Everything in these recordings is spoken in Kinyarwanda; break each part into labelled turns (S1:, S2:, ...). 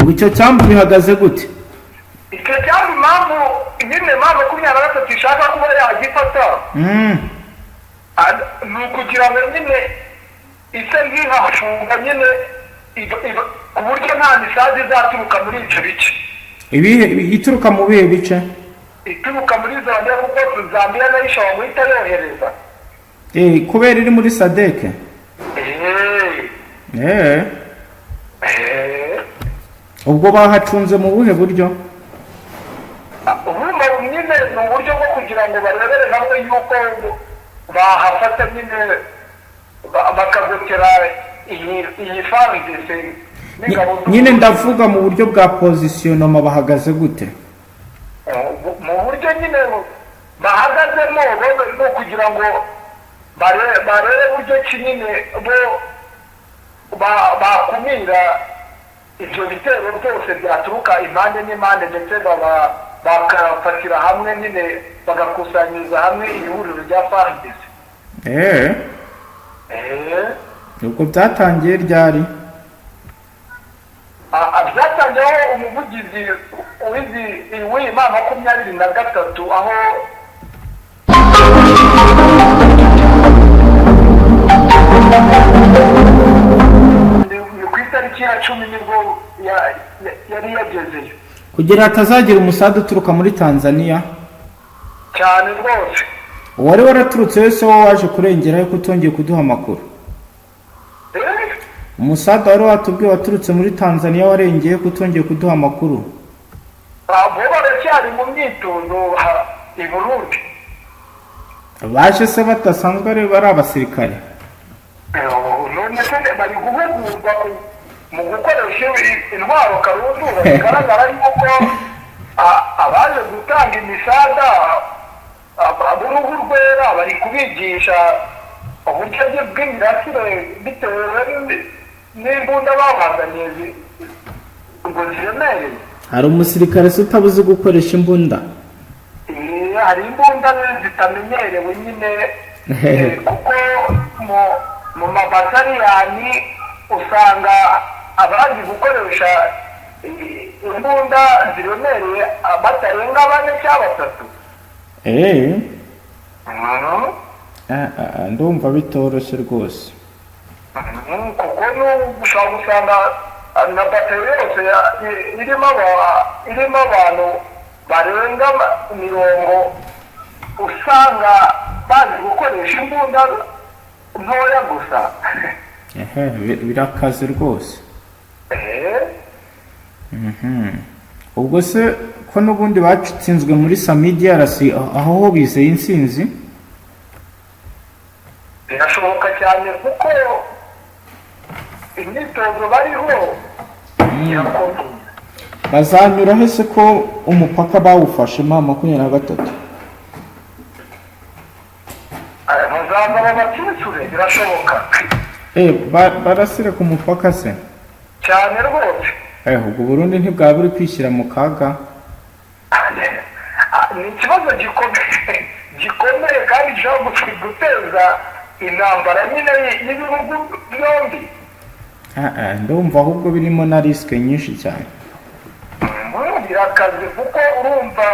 S1: Ubu icyo cyambu bihagaze gute?
S2: Icyo cyambu, impamvu nyine M23 ishaka kuba yagifata ni ukugira ngo nyine ise nk'ihafunga nyine ku buryo nta misazi izaturuka muri ibyo bice.
S1: Ibihe ituruka mu bihe bice?
S2: Ituruka muri Zambia, kuko Zambia nayo ishobora guhita yohereza.
S1: Kubera iri muri SADC.
S2: Eh, eh.
S1: Ubwo bahacunze mu buhe buryo?
S2: Urumva nyine ni uburyo bwo kugira ngo barebere hamwe yuko bahafata nyine bakagotera iyi FARDC n'ingabo z'u
S1: Nyine
S2: Burundi.
S1: Ndavuga mu buryo bwa positionnement, bahagaze gute?
S2: Mu buryo nyine bahagazemo bo ni ukugira ngo barebe buryo ki nyine bo bakumira ibyo bitero byose byaturuka impande n'impande, ndetse baba bakafatira hamwe nyine, bagakusanyiriza hamwe ihuriro rya FARDC.
S1: Ubwo byatangiye ryari?
S2: Byatangiye aho umuvugizi w'iyi M23 aho ni ku itariki ya 10 nibwo yari yagezeyo.
S1: Kugira hatazagira umusada uturuka muri Tanzania?
S2: Cyane rwose.
S1: Uwari waraturutse wese wowe waje kurengera yuko utongeye kuduha amakuru?
S2: Eh?
S1: Umusada wari watubwiye waturutse muri Tanzania warengeye ko utongeye kuduha amakuru?
S2: Bo baracyari mu myitozo i Burundi.
S1: Baje se badasanzwe ari abasirikare?
S2: None se bari guhugurwa mu gukoresha intwaro karundura? Bigaragara yuko abaje gutanga imisada b'uruhu rwera bari kubigisha uburyo bw'imirasire bitewe n'imbunda babazaniye ngo ziremereye.
S1: Hari umusirikare se utabuze gukoresha imbunda?
S2: Hari imbunda zitamenyerewe nyine, kuko mu mabataliyani usanga abazi gukoresha imbunda ziremereye batarenga bane cyangwa batatu.
S1: Ndumva bitoroshye rwose.
S2: Kuko n'ubu ushobora gusanga na bateri yose irimo abantu barenga 40, usanga bazi gukoresha imbunda ntoya gusa.
S1: Ehe, birakaze rwose. Ubwo se ko n'ubundi batsinzwe muri SAMIDRC, aho ho bizeye intsinzi?
S2: Birashoboka cyane kuko imyitozo bariho irakomeye.
S1: Bazanyura he se ko umupaka bawufashe M23?
S2: Bazaza babatsitsure, birashoboka.
S1: Barasire ku mupaka se?
S2: Cyane rwose.
S1: Ubwo Burundi ntibwaba buri kwishyira mu kaga?
S2: Ni ikibazo gikomeye gikomeye kandi gishobora guteza intambara nyine y'ibihugu byombi.
S1: Ndumva ahubwo birimo na risque nyinshi cyane.
S2: Birakaze kuko urumva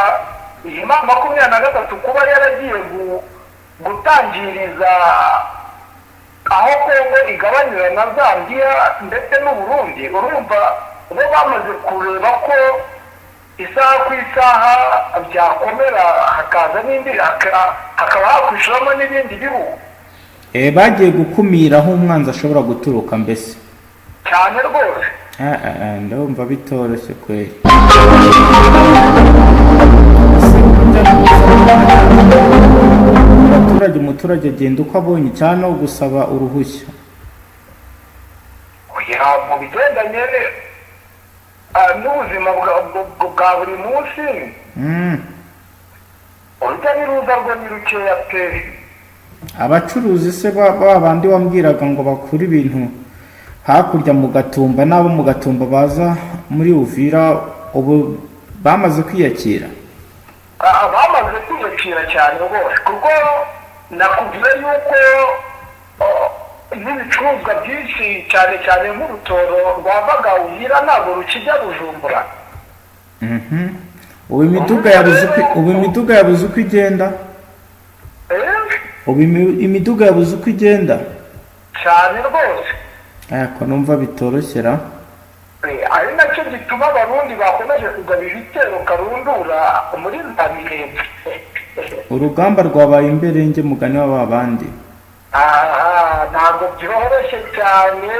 S2: iyi M23 kuba yaragiye gutangiriza aho Kongo igabanira na Zambia ndetse n'Uburundi, urumva bo bamaze kureba ko isaha ku isaha byakomera, hakaza n'indi hakaba hakwishuramo n'ibindi bihugu.
S1: Bagiye gukumira aho umwanzi ashobora guturuka mbese.
S2: Cyane rwose.
S1: Ndumva bitoroshye kweli. Ese urujya n'uruza abaturage, umuturage agenda uko abonye cyane no gusaba uruhushya?
S2: Oya, mu bigendanye n'ubuzima bwa buri munsi, urujya n'uruza rwo ni rukeya pe.
S1: Abacuruzi se ba bandi wambwiraga ngo bakura ibintu hakurya mu Gatumba n'abo mu Gatumba baza muri Uvira, ubu bamaze kwiyakira?
S2: Bamaze kwiyakira cyane rwose, kuko nakubwiye yuko n'ibicuruzwa byinshi, cyane cyane nk'urutoro rwavaga Uvira, ntabwo rukijya Bujumbura.
S1: Ubu imiduga yabuze uko igenda.
S2: Eh?
S1: Ubu imiduga yabuze uko igenda.
S2: Cyane rwose.
S1: Ariko numva bitoroshyera.
S2: Ari nacyo gituma Abarundi bakomeje kugaba ibitero karundura muri za Minembwe.
S1: Urugamba rwabaye imberenge, mugani wa ba bandi.
S2: Aha ntabwo byoroshye cyane.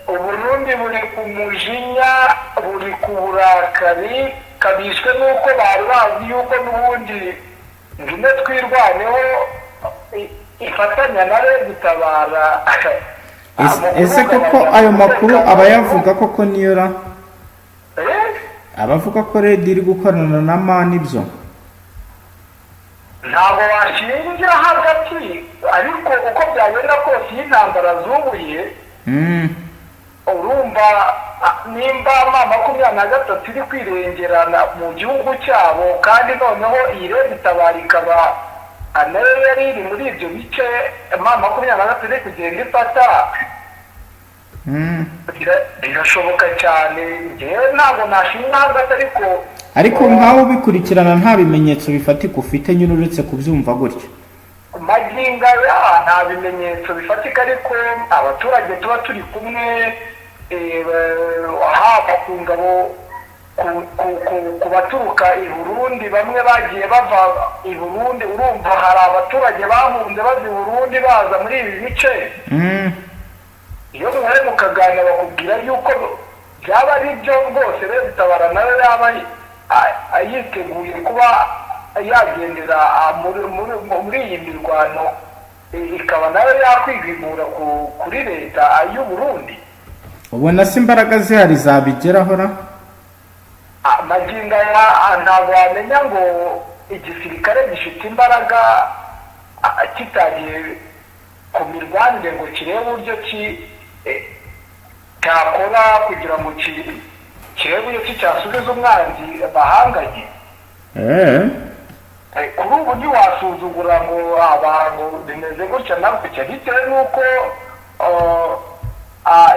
S2: Uburundi buri ku mujinya, buri ku burakari kabishwe n'uko bari bazi yuko n'ubundi ngine Twirwaneho ifatanya na gutabara.
S1: Ese koko ayo makuru aba yavuga koko niyo ra?
S2: Eh?
S1: Abavuga ko RED iri gukorana na mani byo?
S2: Ntabwo washingira hagati, ariko uko byagenda kose iyo intambara zubuye, urumva nimba M23 iri kwirengerana mu gihugu cyabo, kandi noneho iyi RED Tabara ikaba nayo yari iri muri ibyo bice M23 iri kugenda ifata, birashoboka cyane. Njyewe ntabwo nashinga hagati, ariko
S1: Ariko nkawe ubikurikirana, nta bimenyetso bifatika ufite nyine uretse kubyumva gutyo?
S2: Magingo aya nta bimenyetso bifatika, ariko abaturage tuba turi kumwe, haba ku ngabo, ku baturuka i Burundi, bamwe bagiye bava i Burundi. Urumva hari abaturage bahunze bava i Burundi baza muri ibi bice. Iyo muhuye mukaganira, bakubwira yuko byaba ari byo rwose, RED Tabara nawe yaba yiteguye kuba yagendera muri iyi mirwano, ikaba nayo yakwigimura kuri leta y'u Burundi.
S1: Ubona se imbaraga zihari zabigeraho ra?
S2: Magingo aya ntabwo wamenya ngo igisirikare gifite imbaraga kitagiye ku mirwanire ngo kirebe uburyo ki cyakora kugira ngo kirebe uburyo ki cyasubiza umwanzi bahanganye. Kuri ubu ntiwasuzugura ngo abantu bimeze gutya na gutya, bitewe n'uko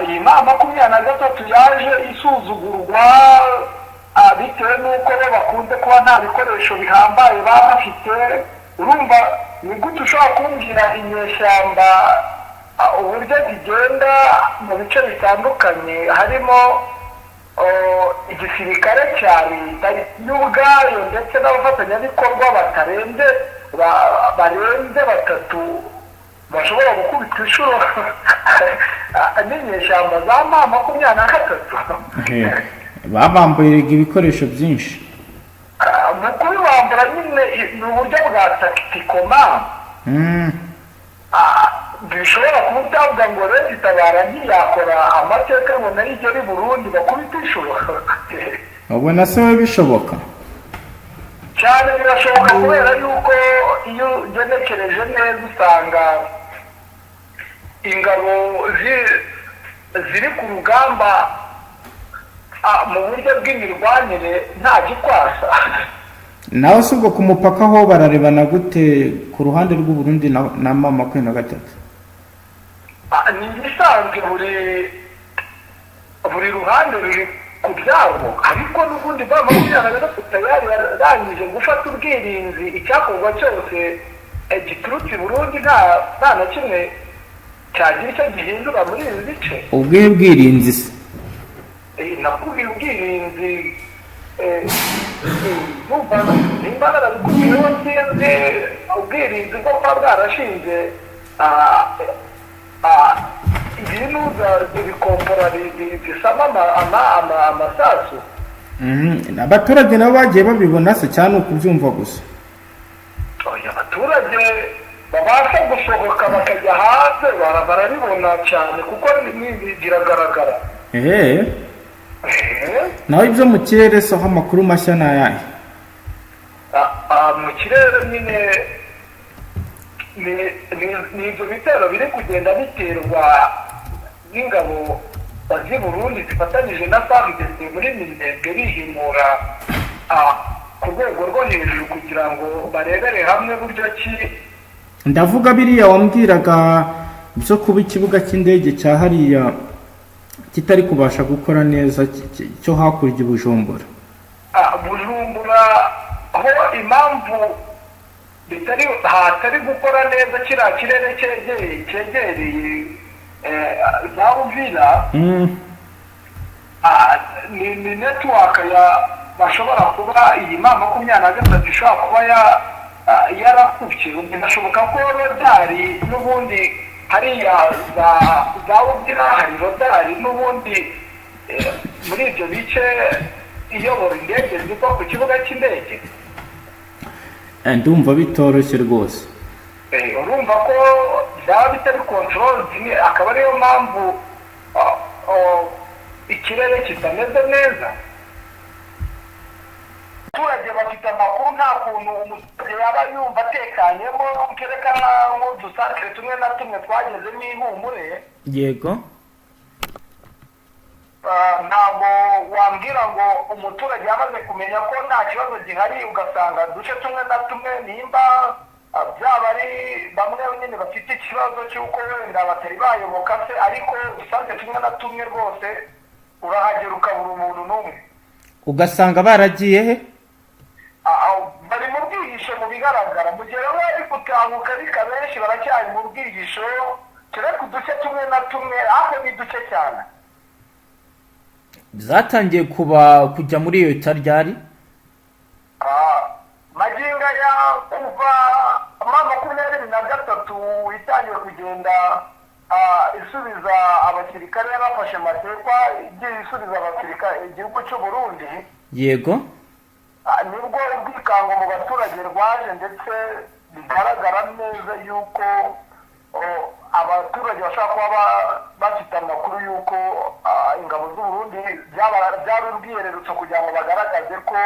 S2: iyi M23 yaje isuzugurwa, bitewe n'uko bo bakunze kuba nta bikoresho bihambaye baba bafite. Urumva ni gute ushobora kumbwira inyeshyamba uburyo zigenda mu bice bitandukanye, harimo igisirikare cya leta y'ubwayo ndetse n'abafatanyabikorwa batarenze barenze batatu, bashobora gukubita inshuro n'inyeshyamba za M23?
S1: Babambuye ibikoresho byinshi.
S2: Mu kubibambura nyine ni uburyo bwa tactiquement. Bishobora kuba utavuga ngo RED Tabara ntiyakora amateka ngo nayo igere i Burundi bakubite inshuro.
S1: Ubona se we bishoboka?
S2: Cyane, birashoboka, kubera yuko iyo ugenekereje neza usanga ingabo ziri ku rugamba mu buryo bw'imirwanire nta gikwasa.
S1: Nawe si ubwo ku mupaka ho bararebana gute ku ruhande rw'u Burundi na M23?
S2: Ni ibisanzwe, buri ruhande ruri ku byabo, ariko n'ubundi M23 tayari yarangije gufata ubwirinzi. Icyakorwa cyose giturutse i Burundi nta na kimwe cyagira icyo gihindura muri ibi bice.
S1: Ubwihe bwirinzi se?
S2: Nakubwiye ubwirinzi. Numva nimba narabikubwiyeho sinzi. Ubwirinzi bwo kuba bwarashinze ibinuza ibikompora bisama amasasu.
S1: Abaturage nabo bagiye babibona se, cyane ukubyumva gusa?
S2: Oya, abaturage babasha gusohoka bakajya hanze barabibona cyane, kuko biragaragara.
S1: Ehe.
S2: Eh.
S1: Naho ibyo mu kirere soho, amakuru mashya ni ayahe?
S2: Mu kirere nyine ni ibyo bitero biri kugenda biterwa n'ingabo z'i Burundi zifatanyije na FARDC muri Minembwe, bihimura ku rwego rwo hejuru kugira ngo barebere hamwe buryo ki
S1: Ndavuga biriya wambwiraga. byo kuba ikibuga cy'indege cya hariya kitari kubasha gukora neza, cyo hakurya i Bujumbura?
S2: Bujumbura ho, impamvu bitari hatari gukora neza, kiriya kirere cyegereye za Uvira, ni network ya bashobora kuba iyi M23 ishobora kuba yarakubye. Binashoboka ko radar n'ubundi hariya za Uvira hari radar n'ubundi muri ibyo bice iyobora indege ziva ku kibuga cy'indege.
S1: Ndumva bitoroshye rwose.
S2: Urumva ko byaba bitari control, akaba ariyo mpamvu ikirere kitameze neza. Abaturage bafite amakuru, nta kuntu umuturage yaba yumva atekanyemo, kereka nk'udusantere tumwe na tumwe twagezemo ihumure. Ntabwo wambwira ngo umuturage yamaze kumenya ko nta kibazo gihari, ugasanga uduce tumwe na tumwe, nimba byaba ari bamwe nyine bafite ikibazo cy'uko wenda batari bayoboka se, ariko udusantere tumwe na tumwe rwose urahagera ukabura umuntu n'umwe.
S1: Ugasanga baragiye he?
S2: Bari mu bwihisho mu bigaragara, mu gihe bamwe bari gutahuka, ariko abenshi baracyari mu bwihisho, kereka uduce tumwe na tumwe, ariko ni duce cyane.
S1: Zatangiye kuba kujya muri iyo ryari?
S2: Magingo aya, kuva M23 itangiye kugenda isubiza abasirikare bafashe matekwa, igiye isubiza abasirikare igihugu cy'u Burundi, nibwo ubwikango mu baturage rwaje, ndetse bigaragara neza yuko abaturage bashobora kuba bafite amakuru y'uko ingabo z'u Burundi byaba ubwihererutso kugira ngo bagaragaze ko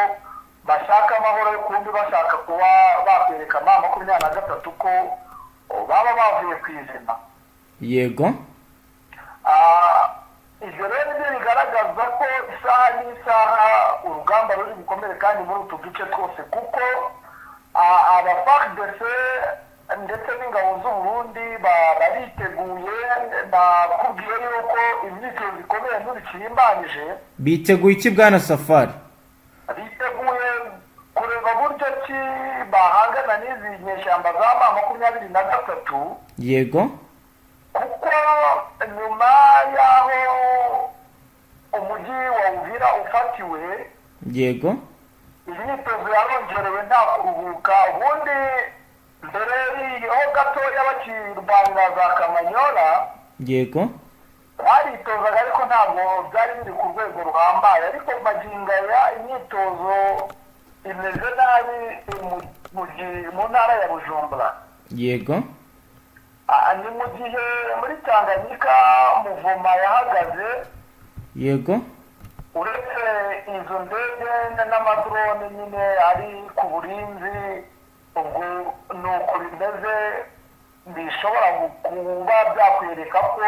S2: bashaka amahoro yo kumbi, bashaka kuba bakwereka M23 ko baba bavuye ku izima. Ibyo rero nibyo bigaragaza ko isaha n'isaha urugamba ruri bukomere, kandi muri utu duce twose, kuko aba FARDC ndetse n'ingabo z'u Burundi bariteguye. Bakubwiye yuko imyitozo ikomeye ntibikirimbanyije.
S1: Biteguye iki, bwana Safari?
S2: Biteguye kureba buryo ki bahangana n'izi nyeshyamba za M23, kuko nyuma y'aho umujyi wa Uvira ufatiwe, imyitozo yarongerewe, nta kuruhuka. Ubundi mbere ho gatoya bakirwanira za Kamanyola, baritozaga, ariko ntabwo byari biri ku rwego ruhambaye. Ariko magingo aya imyitozo imeze nabi mu ntara ya Bujumbura. Ni mu gihe muri Tanganyika mouvement yahagaze, uretse izo ndege n'amadrone nyine ari ku burinzi. Ubwo ni uko bimeze, bishobora kuba byakwereka ko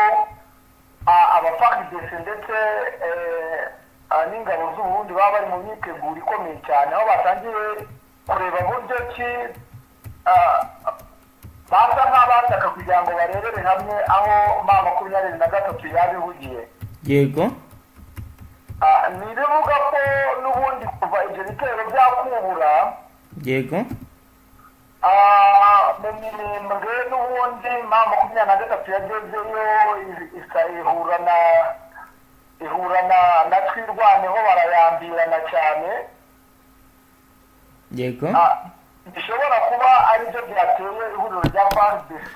S2: aba FARDC ndetse n'ingabo z'u Burundi baba bari mu myiteguro ikomeye cyane, aho batangiye kureba buryo ki basa nk'abataka kugira ngo barebere hamwe aho M23 yaba ihugiye. Ni ibivuga ko n'ubundi kuva ibyo bitero byakubura, mu Minembwe n'ubundi M23 yagezeyo, ihura na Twirwaneho, barayambirana cyane. Bishobora kuba aribyo byateye ihuriro rya FARDC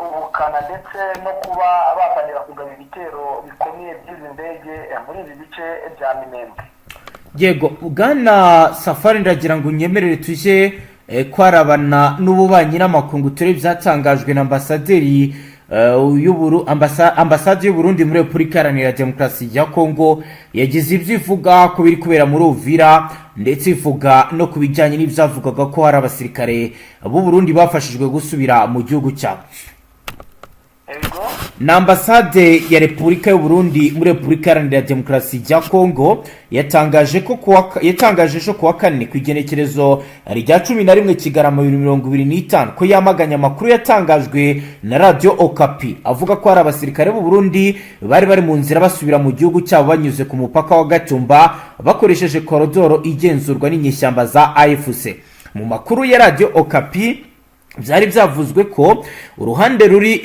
S2: ubukana, ndetse no kuba batangira kugaba ibitero bikomeye by'izi ndege muri ibi bice bya Minembwe.
S1: Yego, bwana Safari, ndagira ngo unyemerere tujye kwarabana n'ububanyi n'amakungu, turebe ibyatangajwe na ambasaderi ambasade y'Uburundi muri Repubulika Iharanira Demokarasi ya Kongo. Yagize ibyo ivuga ku biri kubera muri Uvira, ndetse ivuga no ku bijyanye n'ibyavugaga ko hari abasirikare b'u Burundi bafashijwe gusubira mu gihugu cyabo.
S2: Yego.
S1: Na ambasade ya Repubulika y'u Burundi muri Repubulika Iharanira Demokarasi ya Kongo yatangaje ejo kuwa kane, ku igenekerezo rya 11 Kigarama 2025, ko yamaganye amakuru yatangajwe na Radiyo Okapi avuga ko hari abasirikare b'u Burundi bari bari mu nzira basubira mu gihugu cyabo banyuze ku mupaka wa Gatumba, bakoresheje korodoro igenzurwa n'inyeshyamba za AFC. Mu makuru ya Radiyo Okapi byari byavuzwe ko uruhande ruri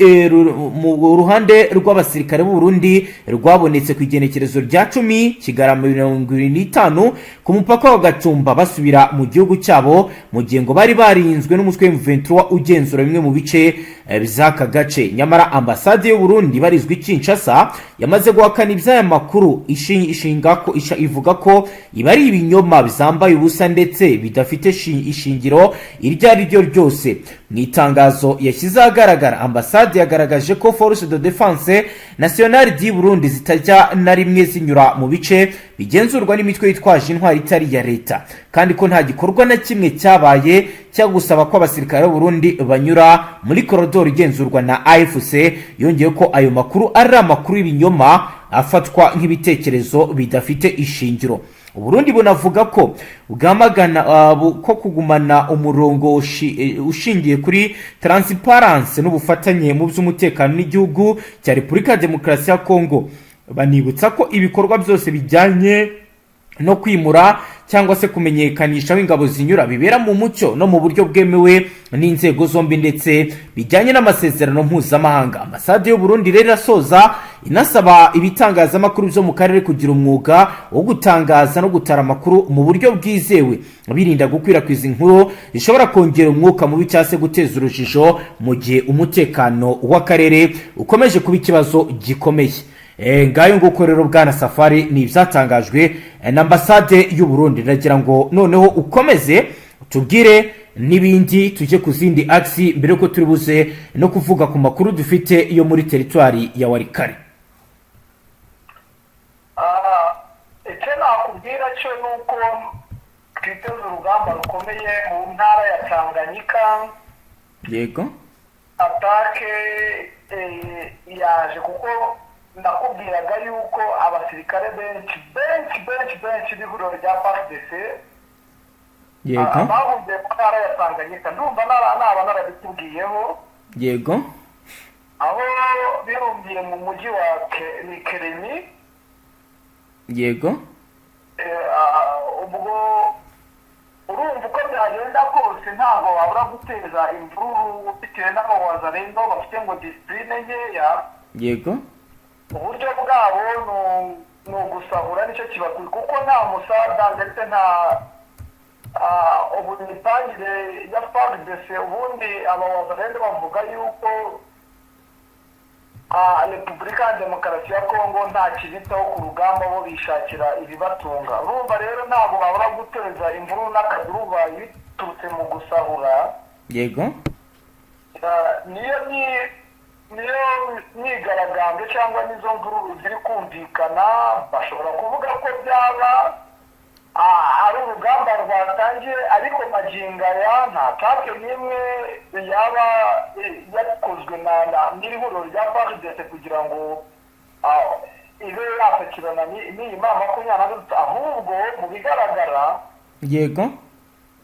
S1: mu ruhande rw'abasirikare b'u Burundi rwabonetse ku igenekerezo rya 10 Kigarama 2025 ku mupaka wa Gatumba basubira mu gihugu cyabo, mu gihe ngo bari barinzwe n'umutwe M23 ugenzura bimwe mu bice by'aka gace. Nyamara ambasade y'u Burundi ibarizwa i Kinshasa yamaze guhakana iby'aya makuru, ishinga ko ivuga ko iba ari ibinyoma bizambaye ubusa ndetse bidafite ishingiro iryo ari ryo ryose. Mu itangazo yashyize ahagaragara, ambasade yagaragaje ko Force de Défense Nationale du Burundi zitajya na rimwe zinyura mu bice bigenzurwa n'imitwe yitwaje intwari itari iya leta, kandi ko nta gikorwa na kimwe cyabaye cyo gusaba ko abasirikare b'u Burundi banyura muri korodoro igenzurwa na AFC. Yongeye ko ayo makuru ari amakuru y'ibinyoma afatwa nk'ibitekerezo bidafite ishingiro. Uburundi bunavuga ko bwamagana ko kugumana umurongo ushingiye kuri transparence n'ubufatanye mu by'umutekano n'igihugu cya Repubulika ya Demokarasi ya Kongo. Banibutsa ko ibikorwa byose bijyanye no kwimura cyangwa se kumenyekanisha aho ingabo zinyura bibera mu mucyo no mu buryo bwemewe n'inzego zombi, ndetse bijyanye n'amasezerano mpuzamahanga. Ambasade y'u Burundi rero irasoza inasaba ibitangazamakuru byo mu karere kugira umwuga wo gutangaza no gutara amakuru mu buryo bwizewe, birinda gukwirakwiza inkuru zishobora kongera umwuka mubi cyangwa se guteza urujijo, mu gihe umutekano w'akarere ukomeje kuba ikibazo gikomeye. Ngayo nguko rero, bwana Safari, ni ibyatangajwe na ambasade y'u Burundi. Ndagira ngo noneho ukomeze tubwire n'ibindi, tujye ku zindi axes, mbere yuko turi buze no kuvuga ku makuru dufite yo muri teritwari ya Walikale.
S2: Icyo nakubwira cyo ni uko twiteze urugamba rukomeye mu ntara ya Tanganyika. Attaque yaje kuko nakubwiraga yuko abasirikare benshi benshi benshi benshi b'ihuriro rya FARDC bahungiye mu ntara ya Tanganyika. Ndumva naba narabikubwiyeho. Aho birumbiye mu mujyi wa Kalemie. Ubwo urumva uko byagenda kose ntabwo wabura guteza imvururu bitewe n'abawazalendo bafite ngo discipline nkeya. Uburyo bwabo ni ugusahura, nicyo kibakwiye, kuko nta musada ndetse nta ubu imipangire ya FARDC. Ubundi abawazalendo bavuga yuko Repubulika ya Demokarasi ya Kongo nta kibitaho ku rugamba, bo bishakira ibibatunga. Urumva rero ntabwo babura guteza imvururu n'akaduruvayi biturutse mu gusahura. Niyo myigaragambyo cyangwa n'izo mvururu ziri kumvikana, bashobora kuvuga ko byaba ari urugamba rwatangiye, ariko magingo aya nta attaque n'imwe yaba yakozwe n'iri huriro rya FARDC kugira ngo ibe yasakirana n'iyi M23. Ahubwo mu bigaragara,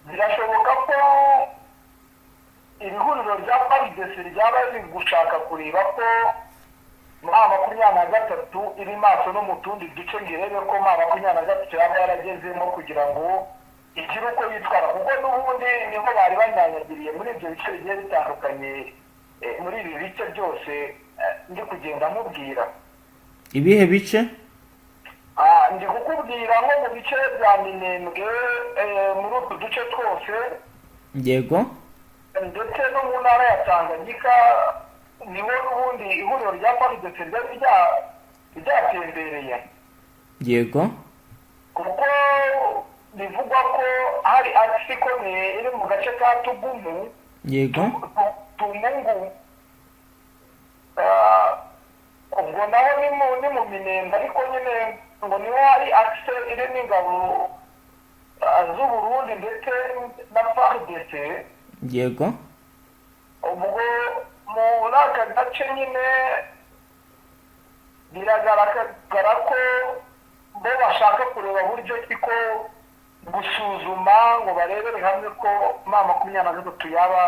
S2: birashoboka ko iri huriro rya FARDC ryaba riri gushaka kureba ko M23 iri maso no mu tundi duce, ngo irebe ko M23 yaba yaragezemo kugira ngo igire uko yitwara, kuko n'ubundi niho bari banyanyagiriye muri ibyo bice bigiye bitandukanye, muri ibi bice byose ndi kugenda nkubwira.
S1: Ibihe bice?
S2: Ndi kukubwira nko mu bice bya Minembwe, muri utu duce twose, ndetse no mu ntara ya Tanganyika, niho n'ubundi ihuriro rya FARDC ryari ryatembereye, kuko bivugwa ko hari axe ikomeye iri mu gace ka Tugumu, Tumungu. Ubwo naho ni mu Minembwe, ariko nyine ngo niho hari axe irimo ingabo z'Uburundi ndetse na FARDC. Ubwo muri aka gace nyine. Biragaragara ko bo bashaka kureba buryo ki ko gusuzuma ngo barebere hamwe ko M23 yaba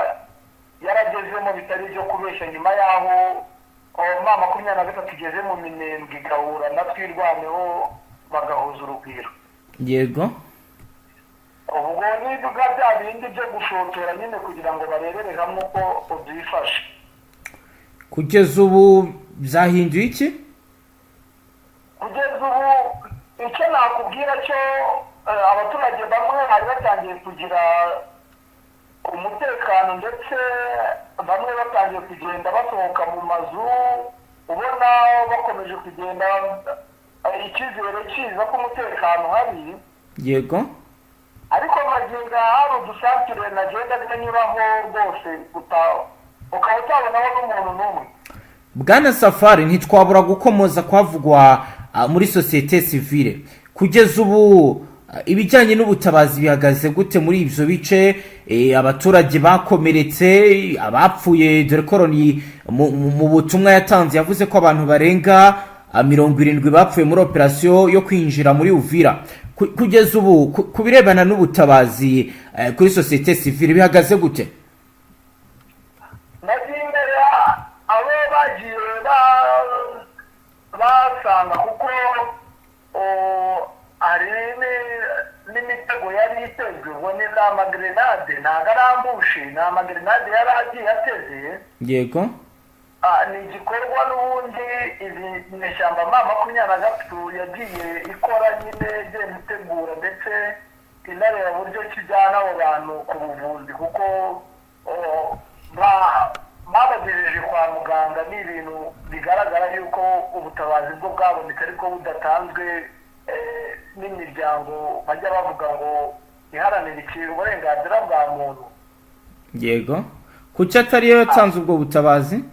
S2: yaragezemo bitari ibyo kubeshya, nyuma y'aho M23 igeze mu Minembwe igahura na Twirwaneho, bagahuza urugwiro. Ubwo nivuga bya bindi byo gushotora nyine, kugira ngo barebere hamwe uko byifashe.
S1: Kugeza ubu byahinduye iki?
S2: Kugeza ubu icyo nakubwira cyo, abaturage bamwe bari batangiye kugira umutekano, ndetse bamwe batangiye kugenda basohoka mu mazu, ubona bakomeje kugenda, icyizere kiza ko umutekano uhari. Ariko magingo hari udusantire nagenda nyuraho rwose, ukaba utabonaho n'umuntu n'umwe.
S1: Bwana Safari, ntitwabura gukomoza kwavugwa muri sosiyete sivile. Kugeza ubu ibijyanye n'ubutabazi bihagaze gute muri ibyo bice? Abaturage bakomeretse, abapfuye, dore ko Loni mu butumwa yatanze yavuze ko abantu barenga 70 bapfuye muri operasiyo yo kwinjira muri Uvira. Kugeza ubu ku birebana n'ubutabazi, kuri sosiyete sivile bihagaze gute?
S2: Magingo aya abo bagiye basanga, kuko hari n'imitego yari itezwe, ubwo ni za magrenade, ntabwo ari ambush, ni amagrenade yari agiye ateze. Ni igikorwa n'ubundi izi nyeshyamba M23 yagiye ikora nyine, igenda itegura ndetse inareba buryo kijyana abo bantu ku buvuzi, kuko babagejeje kwa muganga. Ni ibintu bigaragara yuko ubutabazi bwo bwabonetse, ariko budatanzwe n'imiryango bajya bavuga ngo iharanira uburenganzira bwa muntu.
S1: Yego, kuki atariyo yatanze ubwo butabazi?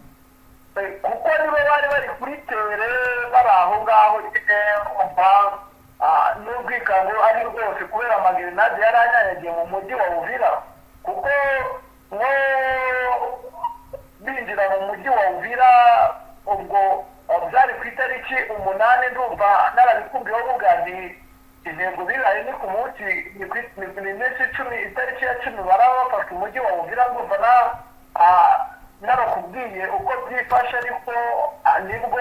S2: Kuko nibo bari bari kuri terrain, bari aho ngaho nyine, umva n'ubwikango ari rwose kubera amagerenade yari anyanyagiye mu mujyi wa Uvira, kuko nko binjira mu mujyi wa Uvira ubwo byari ku itariki 8, ndumva narabikubwiyeho buga nti intego bihaye ni ku munsi ni iminsi 10, itariki ya 10 baraba bafata umujyi wa Uvira. Ndumva na narakubwiye uko byifashe, ariko nibwo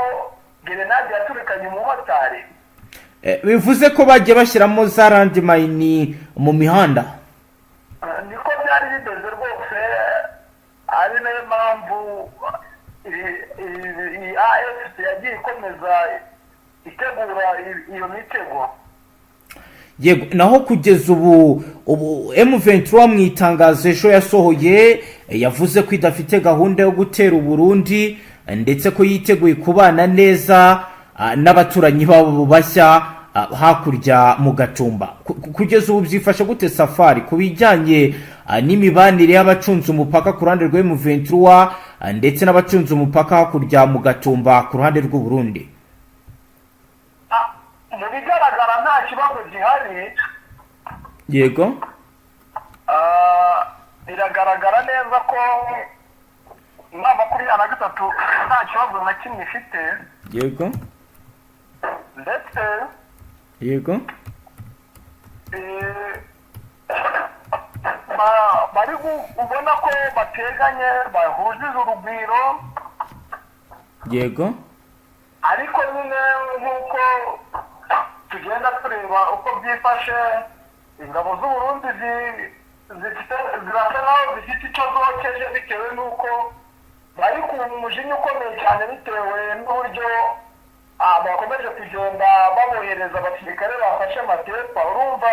S2: gerenade yaturikanye umumotari.
S1: Bivuze ko bagiye bashyiramo za landmine mu mihanda?
S2: Niko byari bimeze rwose, ari nayo mpamvu iyi AFC yagiye ikomeza itegura iyo mitego.
S1: Yego, naho kugeza ubu M23 mu itangazo ejo yasohoye, yavuze ko idafite gahunda yo gutera Uburundi, ndetse ko yiteguye kubana neza n'abaturanyi babo bashya hakurya mu Gatumba. Kugeza ubu byifashe gute, Safari, ku bijyanye n'imibanire y'abacunze umupaka ku ruhande rwa M23 ndetse n'abacunze umupaka hakurya mu Gatumba ku ruhande rw'u Burundi?
S2: Mu bigaragara nta kibazo gihari. Biragaragara neza ko M23 nta kibazo na kimwe ifite. Ndetse bari ubona ko bateganye, bahujije urugwiro. Ariko nyine nk'uko tugenda tureba uko byifashe, ingabo z'Uburundi zifite, zirasa nkaho zifite icyo zokeje, bitewe n'uko bari ku mujinya ukomeye cyane, bitewe n'uburyo bakomeje kugenda babohereza abasirikare bafashe amatepa. Urumva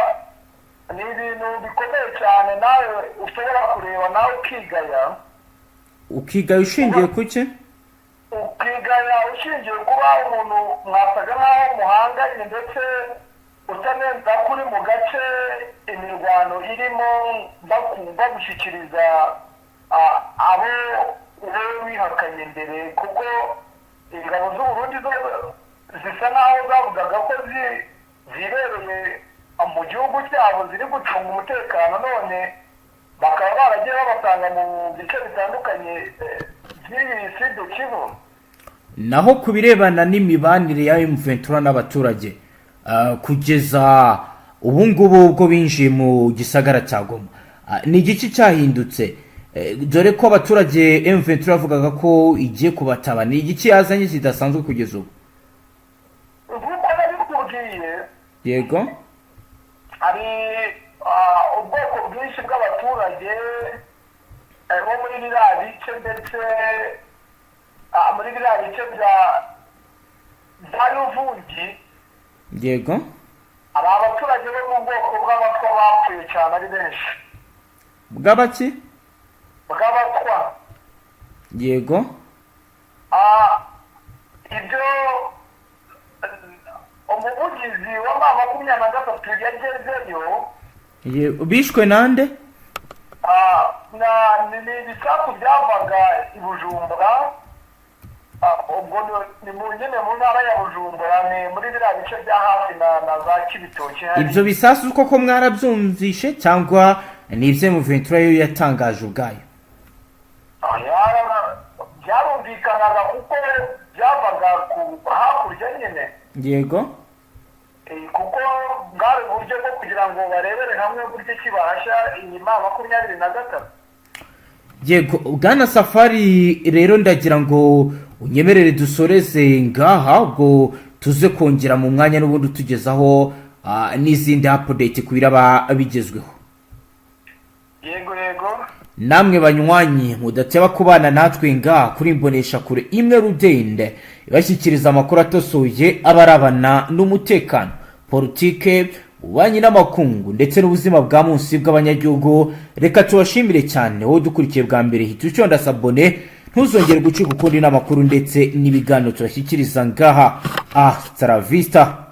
S2: ni ibintu bikomeye cyane, nawe ushobora kureba nawe ukigaya.
S1: Ukigaya ushingiye ku ki?
S2: Ukigaya ushingiye kuba umuntu mwasaga nk'aho muhanganye, ndetse utanenza ko uri mu gace imirwano irimo, bagushyikiriza abo wowe wihakanye mbere, kuko ingabo z'Uburundi zo zisa nk'aho zavugaga ko zibereye mu gihugu cyabo, ziri gucunga umutekano, none bakaba baragiye babasanga mu bice bitandukanye by'iyi Sud Kivu.
S1: Naho ku birebana n'imibanire ya M23 n'abaturage, kugeza ubu ngubu ubwo binjiye mu gisagara cya Goma, ni igiki cyahindutse? Dore ko abaturage M23 bavugaga ko igiye kubataba, ni igiki yazanye kidasanzwe kugeza ubu?
S2: Nk'uko nabikubwiye, hari ubwoko bwinshi bw'abaturage bo muri biriya bice, ndetse muri biriya bice bya Ruvungi. Hari abaturage bo mu bwoko bw'Abatwa bapfuye cyane ari benshi.
S1: Bw'abaki?
S2: Bw'Abatwa. Ibyo umuvugizi wa M23 yagezeyo.
S1: Bishwe nande?
S2: Ni ibisasu byavaga i Bujumbura. Ubwo ni mu nyine mu ntara ya Bujumbura, ni muri biriya bice bya hafi na za Kibitoki hariya.
S1: Ibyo bisasu koko mwarabyumvishe cyangwa ni ibyo M23 yo yatangaje ubwayo?
S2: Byarumvikanaga kuko byavaga ku hakurya nyine. Kuko bwari uburyo bwo kugira ngo barebere hamwe uburyo ki bahashya inyuma 23.
S1: Yego, bwana Safari, rero ndagira ngo unyemerere dusoreze ngaha, ubwo tuze kongera mu mwanya n'ubundi tugezaho n'izindi update ku biraba bigezweho.
S2: Yego.
S1: Namwe banywanyi mudateba kubana natwe ngaha kuri imbonesha kure imwe rudende ibashyikiriza amakuru atosoye abarabana n'umutekano, politike, ububanyi n'amakungu ndetse n'ubuzima bwa munsi bw'abanyagihugu, reka tubashimire cyane. Wowe udukurikiye bwa mbere, hita uconda s'abonner, ntuzongere gucika ukundi n'amakuru ndetse n'ibiganiro tubashyikiriza ngaha. Hasta la vista.